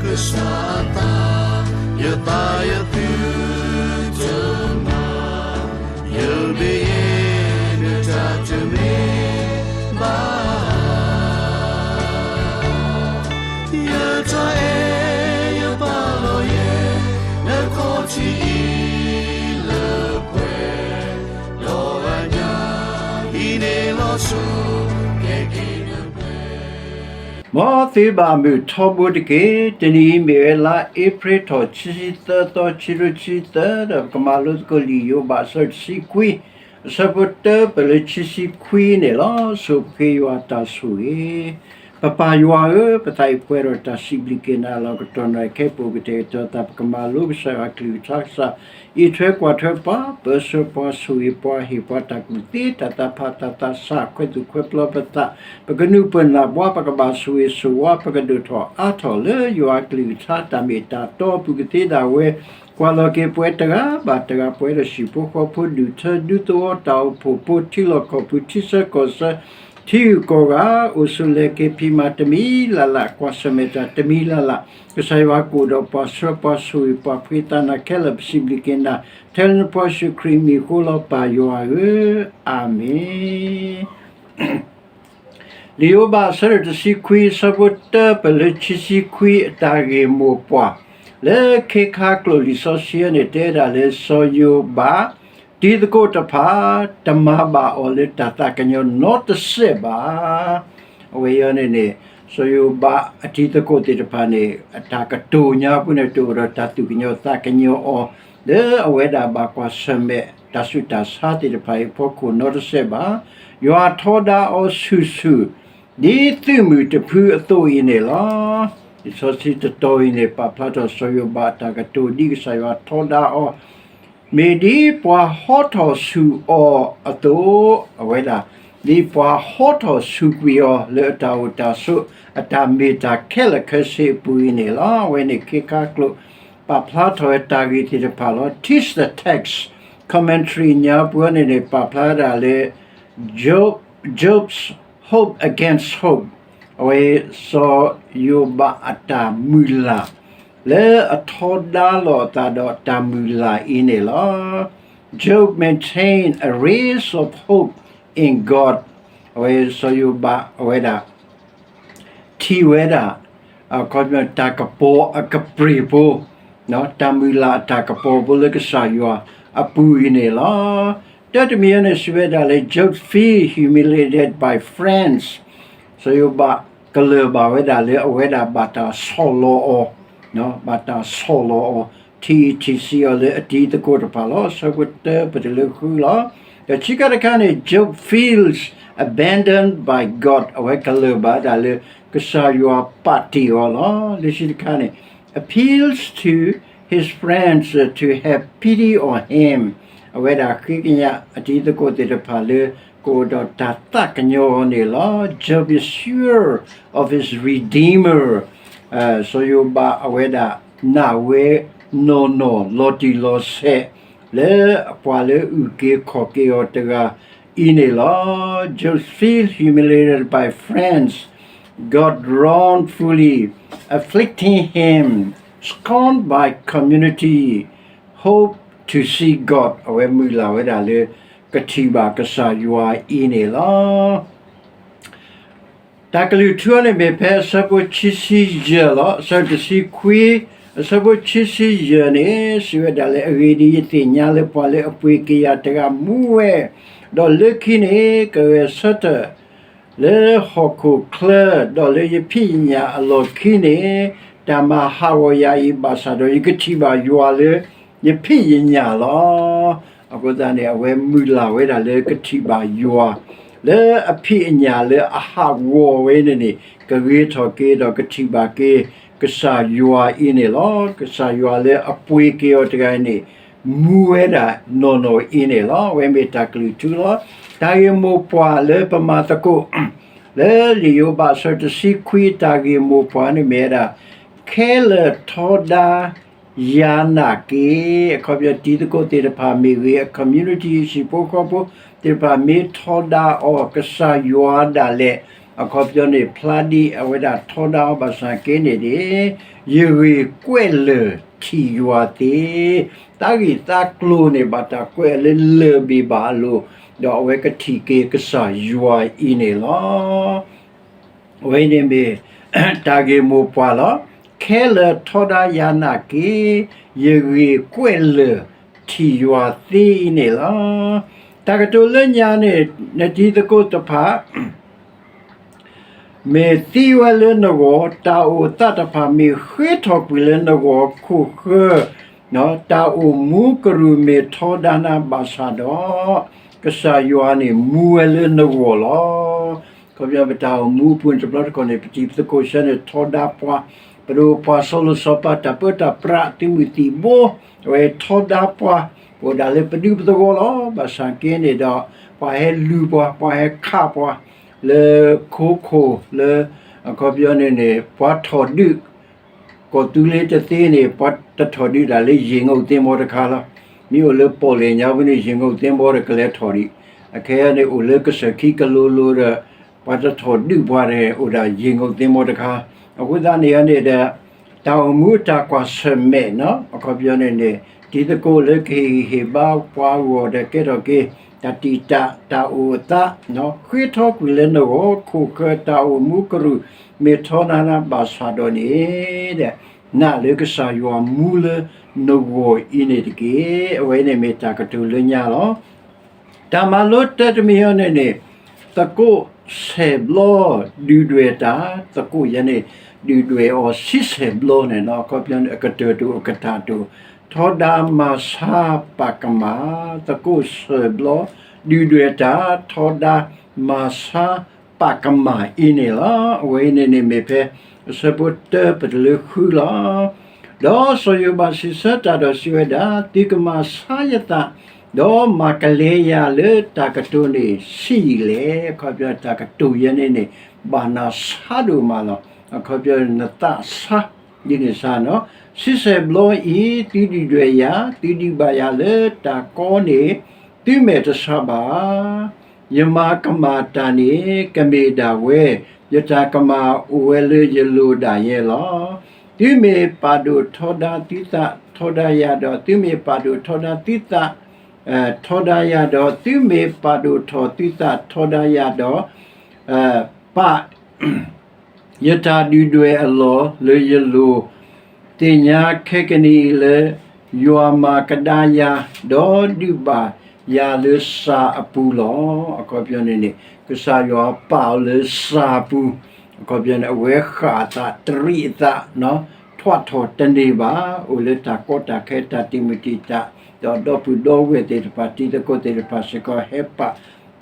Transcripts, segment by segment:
ကစၢ်အသး, ယသးယသုတမၤ, ယမ့ၢ်ယဲ နတၢ်တမ့ၢ်ဘၣ် ယတၢ်အဲၣ်ယပာ်လီၤယဲ နခီၣ်ထံးအံၤလၢပှဲၤ, ဒီးအညၣ်အံၤန့ၣ်လီၤဆီ ကဲက့ၤနပှဲၤ မ်သုဘၣ်မုာ်ထီဘိတက့ၢ်. တနံၤအံၤမ့ၢ်ဝဲလါအ့ဖြ့ၣ်ထီၣ် ခံဆံသၢသီ ခံကထိခံဆံသၢ ဒီးပကမၤလိသကိးလံာ်ယိၤဘး အဆၢတဆံခွံ, အဆၢဖိတၢပၢၢ်လၢခံဆံခွံန့ၣ်လီၤ. ဆိၣ်ဂ့ၤယွၤတၢ်ဆိၣ်ဂ့ၤ, ပပၢ်ယွၤဧၢ, ပသးအံၤပှဲၤဒီးတၢ်စံးဘျုးက့ၤနၤလီၤ. ကတီၢ်နၣ်ရံၣ်ခဲအံၤ ပကတဲာ်ကတီၤသး ပကမၤလိကစၢ်ယွၤအကလုၢ်ကထါ ကစၢ် အံးထွဲကွၢ်ထွဲပှၤ, ပၢဆှၢပှၤ, ဆိၣ်ဂ့ၤပှၤ, ဟ့ၣ်ပှၤတၢ်ကူၣ်သ့, တၢ်သးဖး, တၢ်သးစၢ်, ခွဲးသူၣ်ခွဲးပျီပသး, ပကနုာ်ပၢၢ်နၢ်ပှၤ, ပကဘၣ်ဆိၣ်ဂ့ၤဆိၣ်ဝါ, ပကဒိၣ်ထီၣ်အါထီၣ်လၢယွၤအကလုၢ်ကထါ တၢ်မ့ၢ်တၢ်တီအပူၤကသ့ဒၣ်ဝဲ, ကွၢ်လီၤက့ၤပဝဲတဂၤဘၣ်တဂၤ, ပဝဲဒီးဟံၣ်ဖိဃီဖိ, ဒူၣ်ထၢဒူသဝီ, တၢ်အိၣ်ဖှိၣ်ဖိ, ထံလီၢ်ကီၢ်ပူၤ, ထံဆၢကီၢ်ဆၢ, ထံဂုၤကီၢ်ဂၤ, အိၣ်ဆိးလဲၤက့ၤဖံးမၤတမံၤလၢ်လၢ်, ကွၢ်ဆၢၣ်မဲာ်တၢ်တမံၤလၢ်လၢ်, ကစၢ်ယွၤကအိၣ်ဒီးပှၤ, ဆှၢပှၤ, ဆိၣ်ဂ့ၤပှၤ, ပဃ့သးနၤခဲလၢာ်, ပစံးဘျုးက့ၤနၤ, ထဲလၢနဖိယ့ၣ်ၡူးခရံာ်အမံၤအဃိလီၤ, ပၢ်ယွၤဧၢ, အၤမ့ၣ်. လံာ်ယိၤဘး အဆၢဒိၣ်တဆံခွံ, အဆၢဖိတၢပၢၢ်လၢခံဆံခွံ, အတၢ်ဂ့ၢ်မိၢ်ပှၢ်, လၢခ့ခါကျိာ်လံာ်စီဆှံန့ၣ် တဲဒၣ်လၢစီၤယိၤဘး တံၤသကိးတဖၣ် တမၤဘၣ်အီၤလၢတၢ်သးကညီၤနီတစဲးဘၣ်. အဝဲအံၤန့ၣ်န့ၣ် စီၤယိၤဘးအတံၤသကိးသ့ၣ်တဖၣ်န့ၣ် အတၢ်ကတိၤညါပူၤန့ၣ် တအိၣ်ဒီးတၢ်သူၣ်ကညီၤသးကညီၤအီၤ လၢအဝဲဒၣ်ဘၣ်ကွၢ်ဆၢၣ်မဲာ် တၢ်ဆူးတၢ်ဆါသ့ၣ်တဖၣ်အံၤအဖီခိၣ်နီတစဲးဘၣ်. ယွၤထီဒါအီၤဆူၣ်ဆူၣ် ဒ်သုးမုၢ်တဖုအသိးအံၤန့ၣ်လီၤ. လံာ်စီဆှံတတီၤအံၤန့ၣ် ပာ်ဖျါထီၣ်စီၤယိၤဘးအတၢ်ကတိၤ ဒ်ကစၢ်ယွၤထီဒါအီၤ မ့ၢ်ဒ်ပှၤဟီထီၣ်ဆူၣ်အီၤအသိး, အဝဲဒၣ် ဒ်ပှၤဟီထီၣ်ဆူၣ်ကွံာ်အီၤ လၢအတၢ်အိၣ်တၢ်ဆိး အတၢ်မ့ၢ်တၢ်ခဲလၢာ်ခဲဆ့အပူၤအံၤန့ၣ်လီၤ. အဝဲန့ၣ်ခ့ခါကျိာ် ပာ်ဖျါထီၣ်ဝဲတၢ်ဂ့ၢ်သ့ၣ်တဖၣ်လီၤ. Teach the text commentary ညါပူၤန့ၣ်န့ၣ် ပာ်ဖျါဒၣ်လၢ Job, Job's hope against hope, အဝဲစီၤယိၤဘးအတၢ်မုၢ်လၢ် လၢအထီဒါလိာ်အသးဒီးတၢ်မုၢ်လၢ်အံၤန့ၣ်လီၤ. Job maintained a rays of hope in God, အဝဲစီၤယိၤဘးအဝဲဒၣ် ထံၣ်ဝဲဒၣ် အခီပညီ တၢ်ကပီၤအကပျ့ၤဖိ, တၢ်မုၢ်လၢ်အတၢ်ကပီၤဖိလၢကစၢ်ယွၤအပူၤအံၤန့ၣ်လီၤ. တၢတမံၤန့ၣ် စံးဝဲဒၣ်လၢ Job feel humiliated by friends, စီၤယိၤဘးကလၢၢ်ဘၣ်ဝဲဒၣ်လၢအဝဲဒၣ်ဘၣ်တၢ်ဆီၣ်လီၤအီၤ, ဘၣ်တၢ်ဆီၣ်လီၤအီၤ ထံၣ်အံၤထံၣ်ဆံးအီၤလၢအတံၤသကိးတဖၣ်လီၤ. ဆၢဖိတၢပတလၢဃုလီၤ. ဒီးခံခါတခါန့ၣ် Job feels abandoned by God, အဝဲကလၢၢ်ဘၣ်ဒၣ်လၢ ကစၢ်ယွၤပာ်တ့ၢ်အီၤလီၤ. လၢခံတခါန့ၣ် appeals to his friends to have pity on him, အဝဲဒၣ်ဃ့ကညးအတံၤသကိးသ့ၣ်တဖၣ်လၢ ကအိၣ်ဒီးတၢ်သးကညီၤအီၤန့ၣ်လီၤ. Job is sure of his Redeemer, စီၤယိၤဘးအဝဲဒၣ်နာ်ဝဲနီၢ်နီၢ်လီၤတံၢ်လီၤဆဲး လၢအပှၤလၢအအုၣ်က့ၤခီၣ်က့ၤအီၤတဂၤအံၤန့ၣ်လီၤ. Job feels humiliated by friends, God wrongfully afflicting him, scorned by community, hope to see God, အဝဲမုၢ်လၢ်ဝဲဒၣ်လၢ ကထံၣ်ဘၣ်ကစၢ်ယွၤအံၤန့ၣ်လီၤ. တၢ်ကလုၢ်ထူန့ၣ်မ့ၢ်ဖဲအဆၢဖိခံဆံယဲၢ်လီၤ. အဆၢတဆံခွံ, အဆၢဖိခံဆံယဲၢ်န့ၣ် စံးဝဲဒၣ်လၢ အဂ့ၢ်ဒ်အံၤ, ယသ့ၣ်ညါလၢပှၤလၢအပှ့ၤက့ၤယၤတဂၤမူဝဲ, ဒီးလၢခံန့ၣ် ကဂဲၤဆၢထၢၣ် လၢဟီၣ်ခိၣ်ချၢ, ဒီးလၢယဖံးယညၣ်အလီၢ်ခံန့ၣ် တၢ်မၤဟးဂီၤယၤအံၤဘၣ်ဆၣ်ဒီး ယကထံၣ်ဘၣ်ယွၤလၢယဖံးယညၣ်လီၤ. အဃိသတးန့ၣ် အဝဲမုၢ်လၢ်ဝဲဒၣ်လၢကထံၣ်ဘၣ်ယွၤ လၢအဖံးအညၣ်လၢအဟးဂီၤဝဲန့ၣ်န့ၣ် ကဂ့ၤထီၣ်က့ၤဒီးကထံၣ်ဘၣ်က့ၤ ကစၢ်ယွၤအံၤန့ၣ်လီၤ. ကစၢ်ယွၤလၢအပှ့ၤက့ၤအီၤတဂၤန့ၣ် မူဝဲဒၣ်နီၢ်နီၢ်အံၤန့ၣ်လီၤ. အဝဲမ့ၢ်တၢ်ကလုၢ်ထူလီၤ. တၢ်ဂ့ၢ်မိၢ်ပှၢ်လၢပမၤသကိး လၢလံာ်ယိၤဘးအဆၢတဆံခွံ တၢ်ဂ့ၢ်မိၢ်ပှၢ်န့ၣ်မ့ၢ်ဝဲဒၣ် ခဲလၢာ်ထီဒါယၤနာ်က့, အခီပညီတံၤသကိးသ့ၣ်တဖၣ်မ့ၢ်ဂ့ၤ, အ community ဟံၣ်ဖိဃီဖိသ့ၣ်တဖၣ်မ့ၢ်ထီဒါအီၤ ကစၢ်ယွၤဒၣ်လဲာ် အခီပညီန့ၣ် ဖျါဒ်အဝဲဒၣ်ထီဒါအီၤဘၣ်ဆၣ်က့န့ၣ်န့ၣ် ယဂ့ၢ်ကွဲးလၢာ်ထံၣ်ယွၤသ့, တၢ်ဂ့ၢ်တၢ်ကျိၤန့ၣ် ဘၣ်တၢ်ကွဲးအီၤလၢလၢၢ်ဘ့ၣ်ဘၣ်အလိၤ, ဒီးအဝဲကထံၣ်က့ၤကစၢ်ယွၤအံၤန့ၣ်လီၤ. အဝဲန့ၣ်မ့ၢ် တၢ်ဂ့ၢ်မိၢ်ပှၢ်လီၤ. ခဲလၢာ်ထီဒါယၤနာ်က့, ယဂ့ၢ်ကွဲးလၢာ်ထံၣ်ယွၤသ့အံၤန့ၣ်လီၤ. တၢ်ကတိၤလၢညါန့ၣ် နတံၤသကိးတဖၣ် မ့ၢ်သံဝဲလၢနဂီၢ်, တၢ်အိၣ်သးတဖၣ်မ့ၢ်ဃ့ထီၣ်ကွံာ်လၢနဂီၢ်ခိၣ်ဃၢၤ, တၢ်အိၣ်မူကရူၢ်မ့ၢ်ထီဒါနၤဘၣ်ဆၣ်ဒီး, ကစၢ်ယွၤန့ၣ်မူဝဲလၢနဂီၢ်လီၤ. အခီပညီ ပတၢ်အိၣ်မူအပူၤန့ၣ် တဘျီတခီၣ်န့ၣ် ပတံၤသကိးဆၢန့ၣ်ထီဒါပှၤ, ပဒိၣ်ပှၤစီၤလိၤစီၤပၤ တၢ်ပၢတၢ်ပြးသုးမုၢ်သံၣ်ဘိ, အဝဲထီဒါပှၤ, ပအိၣ်ဒၣ်လၢပဒူပသဝီလီၤ. ဘၣ်ဆၣ်က့န့ၣ်ဒီး ပှၤဟဲလူၤပှၤ, ပှၤဟဲခးပှၤ လၢခိခိၣ်လၢ အခီပညီန့ၣ်န့ၣ် ပှၤထီၣ်ဒုး ကီၢ်သူလ့ၤတသ့န့ၣ် ပှၤတထီၣ်ဒုးဒၣ်လၢယ့ၣ်ငိၣ်သ့ၣ်မီတခါလီၤ. မ့ၢ်အိၣ်လၢပီၣ်လဲၣ်ညါဝဲန့ၣ် ယ့ၣ်ငိၣ်သ့ၣ်မီဒီးကလဲၤထီၣ်ဒံး, အခဲအံၤန့ၣ် အိၣ်လၢကစၢၢ်ခံကလိၤလိၤဒီး ပှၤတထီၣ်ဒုးပှၤန့ၣ် အိၣ်ဒၣ်ယ့ၣ်ငိၣ်သ့ၣ်မီတခါ. အဃိသတးန့ၣ်န့ၣ်ဒီး တၢ်အိၣ်မူတၢ်ကွၢ်ဆၢၣ်မဲာ်နီၤ, အခီပညီန့ၣ်န့ၣ် တံၤသကိးလၢကဟ့ၣ်ဂံၢ်ဟ့ၣ်ဘါပှၤအဂီၢ်ဒီးကဲထီၣ်က့ၤ တၢ်တံာ်တာ်တၢ်အိၣ်အသး, ဃ့ထီၣ်ကွံာ်လၢနဂီၢ်ခိၣ်ဃၢၤ တၢ်အိၣ်မူကရူၢ် မ့ၢ်ထီဒါနၤဘၣ်ဆၣ်ဒီးန့ၣ်ဒီး နာ်လၢကစၢ်ယွၤမူလၢနဂီၢ်အံၤန့ၣ်တက့ၢ်. အဝဲန့ၣ်မ့ၢ်တၢ်ကတိၤလၢညါလီၤ. တၢ်မၤလိတၢတမံၤအံၤန့ၣ်န့ၣ် သကိးဆဲးဘျီ ဒုၣ်ဒွဲၣ်တၢ်, သကိးယဲန့ၣ် ဒုၣ်ဒွဲၣ်အီၤဆံဆဲးဘျီန့ၣ်နီၤ, အခီပညီန့ၣ် အကတၢၢ်တအိၣ်အကတၢၢ်တအိၣ်, ထီဒါမၤဆါပာ်ကမၣ်, သကိးဆဲးဘျီ ဒုၣ်ဒွဲၣ်တၢ် ထီဒါမၤဆါပာ်ကမၣ်အံၤန့ၣ်လီၤ. အဝဲအံၤန့ၣ်န့ၣ်မ့ၢ်ဖဲ အဆၢဖိတၢပတုၤလၢဃုလီၤ. ဒီးစီၤယိၤဘးစံးဆၢတၢ်ဒီးစံးဝဲဒၣ်, သုကမၤဆါယသး, ဒီးမၤကလဲယၤလၢတၢ်ကတိၤန့ၣ်ဆံးယံာ်လဲၣ်. အခီပညီတၢ်ကတိၤယဲန့ၣ်န့ၣ် ဘၣ်နၤဆါဒိၣ်မးလီၤ. အခီပညီနသးဆါ ဒ်န့ၣ်ဆါနီၤ, ဆံဆဲးဘျီအံၤ သုဒုၣ်ဒွဲၣ်ယၤ, သုဒုးဘၣ်ယၤလၢတၢ်ကီန့ၣ် သုမဲာ်တဆါဘၣ်. ယမၤကမၣ်တၢ်န့ၣ် ကမ့ၢ်ဒၣ်ဝဲ, ယတၢ်ကမၣ်အိၣ်ဝဲလၢယလိၤဒၣ်ယဲလီၤ. သုမ့ၢ်ပာ်ဒိၣ်ထီဒါသုသးထီဒါယၤဒီး သုမ့ၢ်ပာ်ဒိၣ်ထီဒါသုသး ထီဒါယၤဒီး သုမ့ၢ်ပာ်ဒိၣ်ထီၣ်သုသးထီဒါယၤဒီး ပာ် ယတၢ်ဒုၣ်ဒွဲၣ်အလီၢ်လၢယလိၤ, သ့ၣ်ညါခဲကနံၣ်အံၤလၢ ယွၤမၤကဒါယၤ, ဒီးဒုးဘၣ်ယၤလၢစှၤအပူၤလီၤ. အခီပညီန့ၣ်န့ၣ် ကစၢ်ယွၤပာ်အီၤလၢစှၤအပူၤ, အခီပညီန့ၣ် အဝဲဃၣ်အသးတရံးအသး, ထွးထီၣ်တန့ၢ်ဘၣ်, အိၣ်လၢတၢ်ကီတၢ်ခဲတၢ်တံာ်မုၢ်တံာ်တာ်, ဒီးဒီပုၢ်ဒီဝဲၢ်သ့ၣ်တဖၣ် တံၤသကိးသ့ၣ်တဖၣ်စ့ၢ်ကီး ဟဲပာ်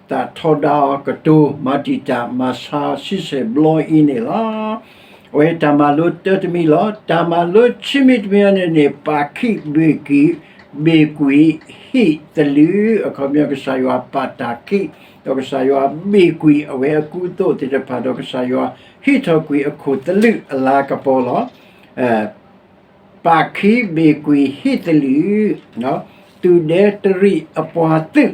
သးထီဒါအီၤကတိၤ မၤတံာ်တာ်မၤဆါဆံဆဲၣ်ဘျီအံၤန့ၣ်လီၤ. အဝဲတၢ်မၤလိတၢတမံၤလီၤ. တၢ်မၤလိခံမံၤတမံၤအံၤန့ၣ်န့ၣ် ပာ်ခံးဘ့ၣ်ကွံာ်, ဘ့ၣ်ကွံာ်ဟံၣ်သလုး, အခီပညီကစၢ်ယွၤပာ်တၢ်ခံး, ဒီးကစၢ်ယွၤဘ့ၣ်ကွံာ်အဝဲအကူအသိးသ့ၣ်တဖၣ်, ဒီးကစၢ်ယွၤဟံးထီၣ်ကွံာ်အခိၣ်သလုးအလၤကပီၤလီၤ. ပာ်ခံးဘ့ၣ်ကွံာ်ဟံၣ်သလုး, သူၣ်ဒဲတရံးအပှၤသုး,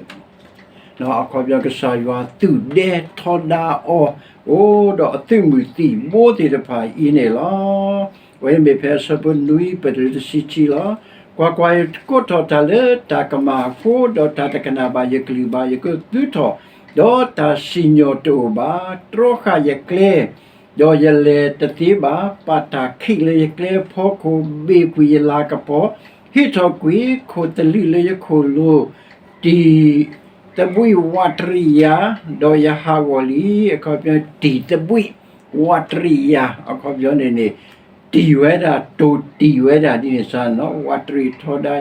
အခီပညီကစၢ်ယွၤသူၣ်ဒဲထီဒါအီၤ, အိၣ်ဒီးအသုးမုၢ်သံၣ်ဘိသ့ၣ်တဖၣ်အံၤန့ၣ်လီၤ. အဝဲမ့ၢ်ဖဲအဆၢဖိနွံပတုၤလၢတဆံခံလီၤ. ကွၢ်ကွၢ်, ယကိးထီၣ်တၢ်လၢတၢ်ကမၣ်အဃိ, ဒီးတၢ်တကနၣ်ဘၣ်ယကလုၢ်ဘၣ်, ယကသုထီၣ်, ဒီးတၢ်စံၣ်ညီၣ်တအိၣ်ဘၣ်, တြီဃာ်ယကျဲ ဒီးယလဲၤတသ့ဘၣ်, ပာ်တၢ်ခံးလၢယကျဲအဖီခိၣ်, ဘ့ၣ်ကွံာ်ယလၤကပီၤ, ဟံးထီၣ်ကွံာ်ခိၣ်သလုးလၢယခိၣ်လိၤ, တံၢ်သဘှံးဝးတရံးယၤ, ဒီးယဟးဂီၤလံ. အခီပညီ တံၢ်သဘှံးဝးတရံးယၤ, အခီပညီန့ၣ်န့ၣ် တံၢ်ဝဲဒၣ်, တိၢ်တံၢ်ဝဲဒၣ်ဒ်န့ၣ်စ့ၢ်နီၤ, ဝးတရံးထီဒါ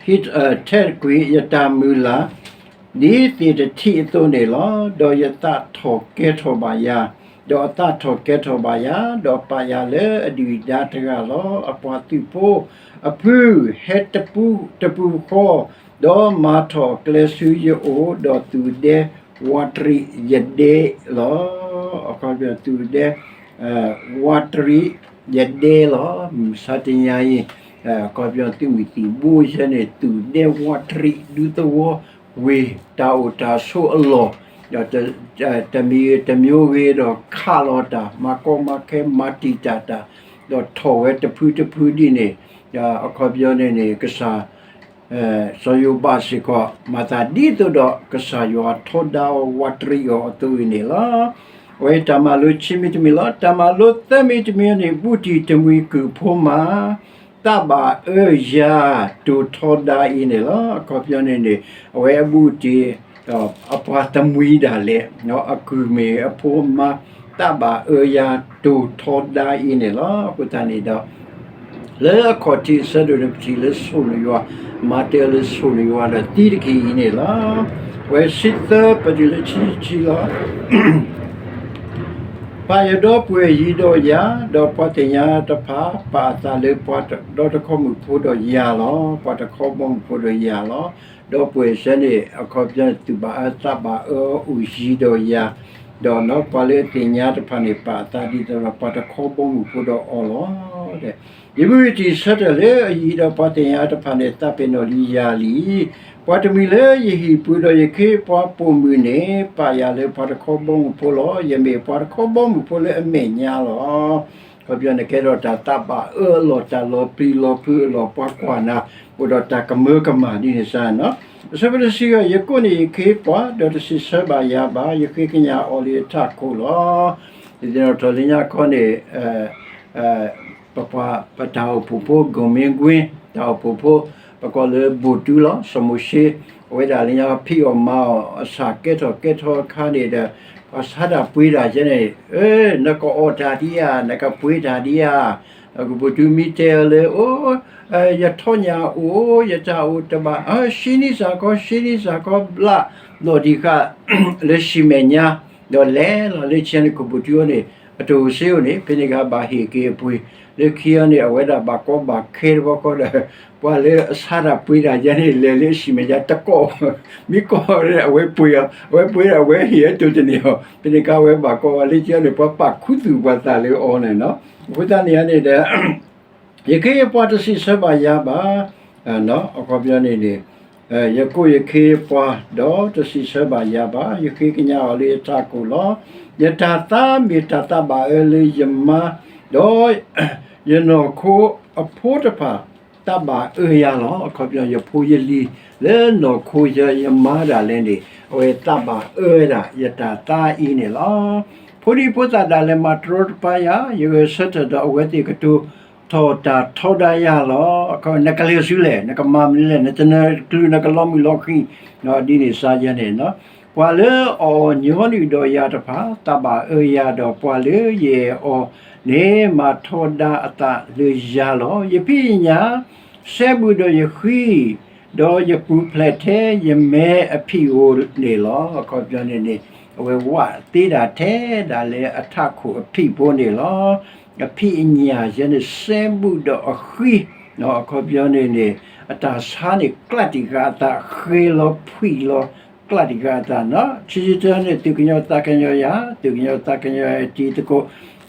ဟံး, ထဲးကွံာ်ယတၢ်မုၢ်လၢ် ဒ်သ့ၣ်တထံးအသိးန့ၣ်လီၤ. ဒီးယသးထီၣ်ကဲထီၣ်ဘၣ်ယၤ, ဒီးအသးထီၣ်ကဲထီၣ်ဘၣ်ယၤ, ဒီးပာ်ယၤလၢအဒုၣ်အဒါတဂၤလီၤ. အပှၤသုးဖိအဖု ဟဲတပူၤဃီ, ဒီးမၤထီၣ်ကျဲဆူယအိၣ်, ဒီးသူၣ်ဒဲဝးတရံးယဒဲလီၤ. အခီပညီ သူၣ်ဒဲ ဝးတရံးယဒဲလီၤ. မုၢ်မဆါတနံၤအံၤ, အခီပညီ သုးမုၢ်သံၣ်ဘိယဲန့ၣ် သူၣ်ဒဲဝးတရံး ဒူသဝီဝ့ၢ် တၢ်အိၣ်တၢ်ဆိးအလီၢ် ဒီးတမံၤဂ့ၤတမံၤဂ့ၤဒီးခးလီၤတၢ် မၤကီမၤခဲမၤတံာ်တာ်တၢ် ဒီးထီၣ်ဝဲတဖုတဖုဒ်န့ၣ် အခီပညီန့ၣ်န့ၣ် ကစၢ် စီၤယိၤဘးစ့ၢ်ကီး မၤသးဒ်သိးဒီးကစၢ်ယွၤထီဒါအီၤဝးတရံးအီၤအသိးအံၤန့ၣ်လီၤ. အဝဲတၢ်မၤလိခံမံၤတမံၤလီၤ. တၢ်မၤလိသၢမံၤတမံၤန့ၣ် ဘူးတံၢ်တမှံၤကုၢ်ဖိမါ သးဘၣ်အၢယၤတိာ်ထီဒါအံၤန့ၣ်လီၤ. အခီပညီန့ၣ်န့ၣ် အဝဲအဘူးတံၢ် အပှၤတမှံၤဒၣ်လဲာ် အကုၢ်မ့ၢ်အဖိမါ သးဘၣ်အၢယၤတိာ်ထီဒါအံၤန့ၣ်လီၤ. အဃိသတးန့ၣ်ဒီး လၢအခီၣ်ထံးအဆၢဒိၣ်န့ၣ် ပထံၣ်လၢဆိၣ်လၢယွၤ မၤတၢ်လၢဆိၣ်လၢယွၤဒီးသံတက့ၢ်အံၤန့ၣ်လီၤ. ဝဲဆံသၢပတုၤလၢဆံဆံလီၤ. ပာ်ယဒီပုၢ်ဝဲၢ်ယံၤဒီးယၤ, ဒီးပှၤသ့ၣ်ညါတဖၣ် ပာ်အသးလၢပှၤဒီတခီမုၣ်ဖိဒီးယၤလီၤ. ပှၤတခီဘီမုၣ်ဖိဒီးယၤလီၤ. ဒီပုၢ်ဝဲၢ်ဆၢန့ၣ် အခီပညီန့ၣ် သုးဘၣ်အၢသးဘၣ်အၢအိၣ်ယံၤဒီးယၤ, ဒီးပှၤလၢအသ့ၣ်ညါတဖၣ်န့ၣ် ပာ်အသးဒ်သိးဒီးပှၤတခီဘီမုၣ်ဖိဒီးအီၤလီၤ. ယမုၢ်တံၢ်ဆၢထၢၣ်လၢအယံၤဒီးပှၤသ့ၣ်ညါတဖၣ်န့ၣ် သးပ့ၤနီၣ်လံယၤလံ. ပှၤတမှံၤလၢယဟံၣ်ပူၤဒီးယခ့ပှၤပိာ်မုၣ်န့ၣ် ပာ်ယၤလၢပှၤတခီဘီမုၣ်ဖိလီၤ. ယမ့ၢ်ပှၤတခီဘီမုၣ်ဖိလၢအမဲာ်ညါလီၤ. အခီပညီန့ၣ်ကဲထီၣ်တၢ်သးဘၣ်အၢအလီၢ် တၢ်လီၤပျံၤလီၤဖုးအလီၢ် ပှၤကွၢ်နၤ အိၣ်ဒီးတၢ်ကမၢကမၣ်ဒ်န့ၣ်စ့ၢ်နီၤ. အဆၢဖိတဆံဂၤ ယကိးန့ၢ်ယခ့ပှၤ ဒီးတစံးဆၢဘၣ်ယၤဘၣ်, ယဃ့ကညးအီၤလၢယထးခိၣ်လီၤ. ယသ့ၣ်နီၣ်ထီၣ်လၢညါခီန့ၣ် ပပှၤပတၢ်အိၣ်ဖှိၣ်ဖိ ကိၣ်မ့ၢ်ကွ့ တၢ်အိၣ်ဖှိၣ်ဖိ ပကိးလၢဘိၣ်တူလီၤ စီၤမိၤၡ့, အဝဲဒၣ်လၢညါဖံးအီၣ်မၤအီၣ်အဆၣ်ကဲထီၣ်ကဲထီၣ်အခါန့ၣ်ဒီး ပှၤဆါတၢ်ပှ့ၤတၢ်ယဲန့ၣ် နကအီၣ်တၢ်ဒံးဧါ, နကပှ့ၤတၢ်ဒံးဧါ. ကဘိၣ်တူမ့ၢ်တဲအီၤလၢ အိ ယထီညၣ်အိၣ် ယတၢ်အိၣ်တဘၣ်, ဆှံနံၣ်စၢ်ခီ ဆှံနံၣ်စၢ်ခီဘျး လီၤတံၢ်ဃာ် လၢစံၣ်မဲာ်ညါ, ဒီးလဲၤလီၤလၢခံန့ၣ် ကဘိၣ်တူအီၤန့ၣ် အတၢ်အိၣ်စ့အိၣ်န့ၣ် ဖဲန့ၣ်ကဘၣ်ဟ့ၣ်က့ၤအပှ့ၤ, လၢခံအီၤန့ၣ် အဝဲဒၣ်ဘၣ်ကီဘၣ်ခဲတဘျီဃီဒီး ပှၤလၢအဆါတၢ်ပှ့ၤတၢ်ယဲန့ၣ် လဲၤလၢအစံၣ်မဲာ်ညါတကိး, မ့ၢ်ကိးအီၤအဝဲပှ့ၤအီၤ, အဝဲပှ့ၤဒီးအဝဲဟ့ၣ်အတိၢ်တန့ၢ်အီၤ, ဖဲန့ၣ်ကါဝဲဘၣ်ကီဝဲလၢခံအီၤန့ၣ် ပှၤပာ်ခူသူၣ်ပှၤသးလၢအီၤန့ၣ်နီၤ. အဃိသတးန့ၣ်န့ၣ်ဒီး ယခ့ယပှၤတစံးဆၢဘၣ်ယၤဘၣ်, အခီပညီန့ၣ်န့ၣ် ယကိးယခ့ယပှၤ ဒီးတစံးဆၢဘၣ်ယၤဘၣ်, ယဃ့ကညးအီၤလၢယထးခိၣ်လီၤ. ယတၢ်သါမ့ၢ်တၢ်သးဘၣ်အၢလၢယမါ, ဒီးယနီၢ်ခိအဖိတဖၣ် သးဘၣ်အၢယၤလီၤ. အခီပညီ ယဖိယလံၤ လၢနီၢ်ခိယမါဒၣ်လဲာ်န့ၣ် အဝဲသးဘၣ်အၢဝဲဒၣ် ယတၢ်သါအံၤန့ၣ်လီၤ. ဖိဒံဖိသၣ်ဒၣ်လဲာ်မၤတရီတပါယၤ, ယဂဲၤဆၢထၢၣ်ဒီးအဝဲသ့ၣ်ကတိၤထီၣ်တၢ်ထီဒါယၤလီၤ. နကလဲၤဆူလဲၣ်, နကမၤမနုၤလဲၣ်, နတနၢၤတချုး နကလီၤမုၢ်လီၤဃံၤ, ဒ်န့ၣ်စ့ၢ်ယဲန့ၣ်နီၤ. ပှၤလၢအီၣ်ညီနုၢ်ဒီးယၤတဖၣ် သးဘၣ်အၢယၤ, ဒီးပှၤလၢယအဲၣ်အီၤန့ၣ် မၤထီဒါအသးလၢယၤလီၤ. ယဖံးယညၣ် စဲဘူးဒီးယဃံ, ဒီးယပူၤဖျဲးထဲယမဲအဖံးဧိၤန့ၣ်လီၤ. အခီပညီန့ၣ်န့ၣ် အဝဲဝးသ့ဒၣ်ထဲဒၣ်လဲာ်အထးခိၣ်အဖံးဖိန့ၣ်လီၤ. အဖံးအညၣ်ယဲန့ၣ် စဲဘူးဒီးအဃံ, အခီပညီန့ၣ်န့ၣ် အတၢ်ဆါန့ၣ် ကျးတံာ်ဃာ်အသး ဃဲလီၤဖှံၣ်လီၤ ကျးတံာ်ဃာ်အသးနီၤ. ခံဆံတၢန့ၣ် သူၣ်ကညီၤသးကညီၤယၤ, သူၣ်ကညီၤသးကညီၤယၤတံၤသကိး,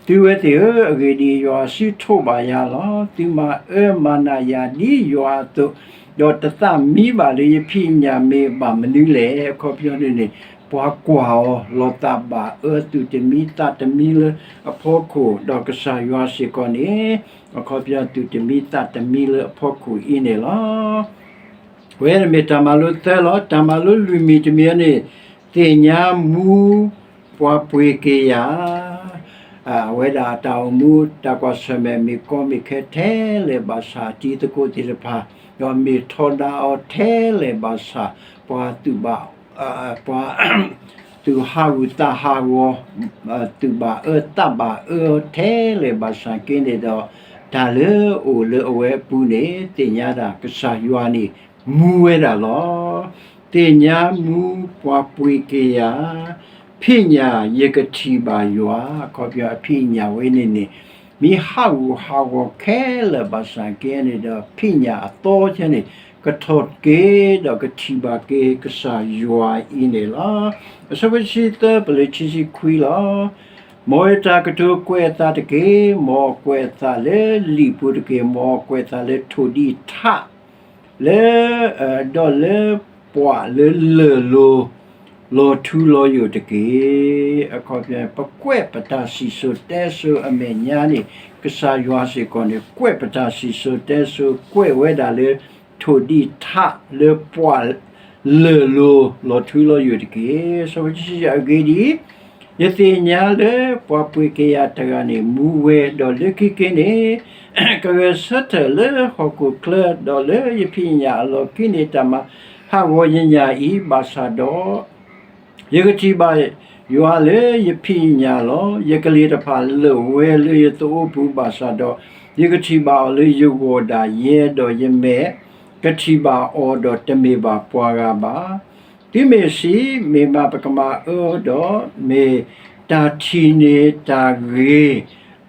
သုဝဲသ့ၣ်ဧၢ, အဂ့ၢ်ဒ်အံၤ ယွၤအစုထိးဘၣ်ယၤလီၤ. သုမၤအၢမၤနးယၤဒ်ယွၤအသိး, ဒီးတသးမံဘၣ်လၢယဖံးအညၣ်မ့ၢ်ဘၣ်မနုၤလဲၣ်. အခီပညီန့ၣ်န့ၣ် ပှၤကွၢ်အီၤလီၤသးဘၣ်အၢ သူၣ်တမံသးတမံလၢအဖီခိၣ်, ဒီးကစၢ်ယွၤစ့ၢ်ကီးန့ၣ် အခီပညီ သူၣ်တမံသးတမံလၢအဖီခိၣ်အံၤန့ၣ်လီၤ. ဝဲန့ၣ်မ့ၢ်တၢ်မၤလိသၢလီၤ. တၢ်မၤလိလွံၢ်မံၤတမံၤန့ၣ် သ့ၣ်ညါမူပှၤပှ့ၤက့ၤယၤ, အဝဲဒၣ်တၢ်အိၣ်မူတၢ်ကွၢ်ဆၢၣ်မဲာ် မ့ၢ်ကီမ့ၢ်ခဲထဲလဲၣ်ဘၣ်ဆၣ် တံၤသကိးသ့ၣ်တဖၣ် ဒီးမ့ၢ်ထီဒါအီၤထဲလဲၣ်ဘၣ်ဆၣ် ပှၤသူၣ်ဘၣ် ပှၤ သူၣ်ဟးဂူာ်သးဟးဂီၤ, သူၣ်ဘၣ်အၢသးဘၣ်အၢထဲလဲၣ်ဘၣ်ဆၣ်က့န့ၣ်ဒီး တၢ်လၢအအိၣ်လၢအဝဲအပူၤန့ၣ် သ့ၣ်ညါဒၣ်ကစၢ်ယွၤန့ၣ် မူဝဲဒၣ်လီၤ. သ့ၣ်ညါမူပှၤပှ့ၤက့ၤယၤ, ဖံးညၣ်ယကထံၣ်ဘၣ်ယွၤ, အခီပညီအဖံးအညၣ်ဝဲန့ၣ်န့ၣ် မ့ၢ်ဟးဂူာ်ဟးဂီၤခဲလၢာ်ဘၣ်ဆၣ်က့န့ၣ်ဒီး ဖံးညၣ်အသီကဲန့ၣ် ကထီၣ်က့ၤဒီးကထံၣ်ဘၣ်က့ၤကစၢ်ယွၤအံၤန့ၣ်လီၤ. အဆၢဖိတဆံသၢ ပလၢခံဆံခွံလီၤ. မ်ယတၢ်ကတိၤကွဲးအသးတက့ၢ်, မ်အကွဲးအသးလၢလံာ်ပူၤတက့ၢ်, မ်အကွဲးအသးလၢထိၣ်ဒံးထး လၢ ဒီးလၢပှၢ်လၢလၢၢ်လိၤ လီၤထူလီၤယိာ်တက့ၢ်. အခီပညီ ပကွဲးပတၢ်စံၣ်စိၤတဲစိၤအမဲာ်ညါန့ၣ် ကစၢ်ယွၤစ့ၢ်ကီးန့ၣ် ကွဲးပတၢ်စံၣ်စိၤတဲစိၤ ကွဲးဝဲဒၣ်လၢ ထိၣ်ဒံးထးလၢပှၤလၢာ်လိၤ လီၤထူလီၤယိာ်တက့ၢ်. ဆၢဖိတဆံယဲၢ် အဂ့ၢ်ဒ်အံၤ, ယသ့ၣ်ညါလၢပှၤပှ့ၤက့ၤယၤတဂၤန့ၣ် မူဝဲ, ဒီးလၢခံက့ၤန့ၣ် ကဂဲၤဆၢထၢၣ်လၢဟီၣ်ခိၣ်ချၢ, ဒီးလၢယဖံးယညၣ်အလီၢ်ခံန့ၣ် တၢ်မၤဟးဂီၤယညၣ်အံၤ, ဘၣ်ဆၣ်ဒီး ယကထံၣ်ဘၣ်ယွၤလၢယဖံးယညၣ်လီၤ. ယကလ့ၤတဖၣ်လၢာ်ဝဲလၢယသဝီပူၤ, ဘၣ်ဆၣ်ဒီး ယကထံၣ်ဘၣ်အီၤလၢယဂီၢ်ဒၣ်ယဲ, ဒီးယမဲာ်ကထံၣ်ဘၣ်အီၤ, ဒီးတမ့ၢ်ဘၣ်ပှၤဂၤဘၣ်. သုမ့ၢ်စံး, မ့ၢ်မးပကမၤအၢဒီး, မ့ၢ်တၢ်ထံၣ်န့ၢ်တၢ်ဂ့ၤ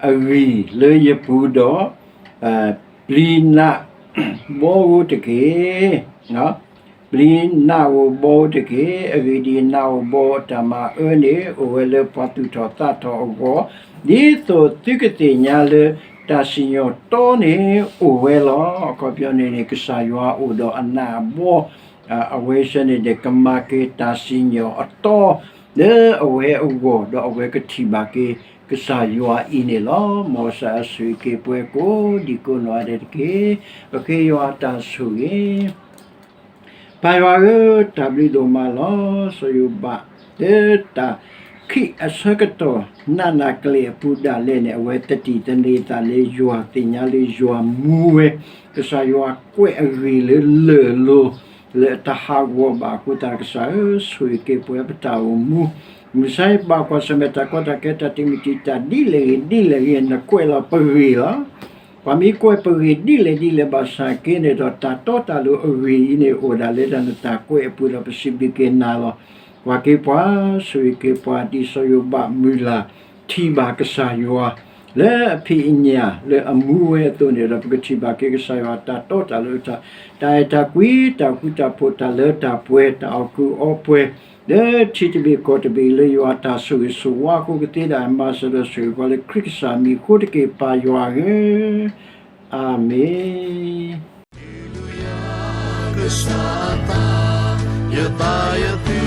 အဂံၢ်လၢယပူၤဒီး, ပျံၤနးဘီဧိၤတက့ၢ်. ပျံၤနးဧိၤဘီဧိၤတက့ၢ်. အဂ့ၢ်ဒ်အံၤ, နးဧိၤဘီဧိၤအတၢ်မၤအၢန့ၣ် အိၣ်ဝဲလၢပှၤသူၣ်ထီၣ်သးထီၣ်အဂီၢ်, ဒ်သိးသုကသ့ၣ်ညါလၢတၢ်စံၣ်ညီၣ်တီန့ၣ်အိၣ်ဝဲလီၤ. အခီပညီန့ၣ်န့ၣ် ကစၢ်ယွၤအိၣ်ဒီးအနးအဘီ, အဝဲဆၢန့ၣ်ဒီး ကမၤက့ၤတၢ်စံၣ်ညီၣ်အတီလၢအဝဲအဂီၢ်, ဒီးအဝဲကထံၣ်ဘၣ်က့ၤကစၢ်ယွၤအံၤန့ၣ်လီၤ. မ်ကစၢ်ယွၤဆိၣ်ဂ့ၤက့ၤပှၤကိးဒံကိးနီၢ်ဂၤဒဲးတက့ၢ်. ပဃ့ယွၤအတၢ်ဆိၣ်ဂ့ၤ ပၢ်ယွၤဧၢ, တၢ်ဘျုးဒိၣ်မးလီၤ. စီၤယိၤဘး လၢတၢ်ခံးအဆၢကတီၢ် နးနးကလဲာ်အပူၤဒၣ်လဲာ်န့ၣ် အဝဲသတၢ်သန့ၤသးလၢယွၤ, သ့ၣ်ညါလၢယွၤမူဝဲ, ကစၢ်ယွၤကွဲးအဂ့ၢ်လၢလၢာ်လိၤ လၢအတဟးဂီၤဘၣ်အဃိသတး ကစၢ်ဧၢ, ဆိၣ်ဂ့ၤက့ၤပှၤပတၢ်အိၣ်မူ, မုၢ်ဆါဘၣ်ကွၢ်ဆၢၣ်မဲာ်တၢ်ကီတၢ်ခဲ တၢ်တံာ်မုၢ်တံာ်တာ်ဒ်လဲၣ်ဂ့ၤဒ်လဲၣ်ဂ့ၤ နကွဲးလီၤပဂ့ၢ်လီၤ. ပှၤမ့ၢ်ကွဲးပဂ့ၢ်ဒ်လဲၣ်ဒ်လဲၣ်ဘၣ်ဆၣ်က့န့ၣ်ဒီး တၢ်တီတၢ်လိၤအဂ့ၢ်အံၤန့ၣ် အိၣ်ဒၣ်လၢတၢ်နတၢ်ကွဲးအပူၤဒီး ပစံးဘျုးက့ၤနၤလီၤ. ကွၢ်က့ၤပှၤ, ဆိၣ်ဂ့ၤက့ၤပှၤ ဒ်စီၤယိၤဘးမုၢ်လၢ် ထံၣ်ဘၣ်ကစၢ်ယွၤ လၢအဖံးအညၣ်လၢအမူဝဲအသိးန့ၣ်ဒီး ပကထံၣ်ဘၣ်က့ၤကစၢ်ယွၤတၢ်တီတၢ်လိၤ တၢ်အဲၣ်တၢ်ကွံ တၢ်ဃူတၢ်ဖိး တၢ်လၢတၢ်ပှဲၤ တၢ်အီၣ်ကုာ်အီပှဲၤ လၢထံတဘ့ၣ်ကီၢ်တဘ့ၣ် လၢယွၤအတၢ်ဆိၣ်ဂ့ၤဆိၣ်ဝါအဃိကသ့ဒၣ် မၤစၢၤဒီးဆိၣ်ဂ့ၤပှၤလၢခရံာ်ကစၢ်မံၤအဃိတက့ၢ် ပၢ်ယွၤဧၢ, အၤမ့ၣ်.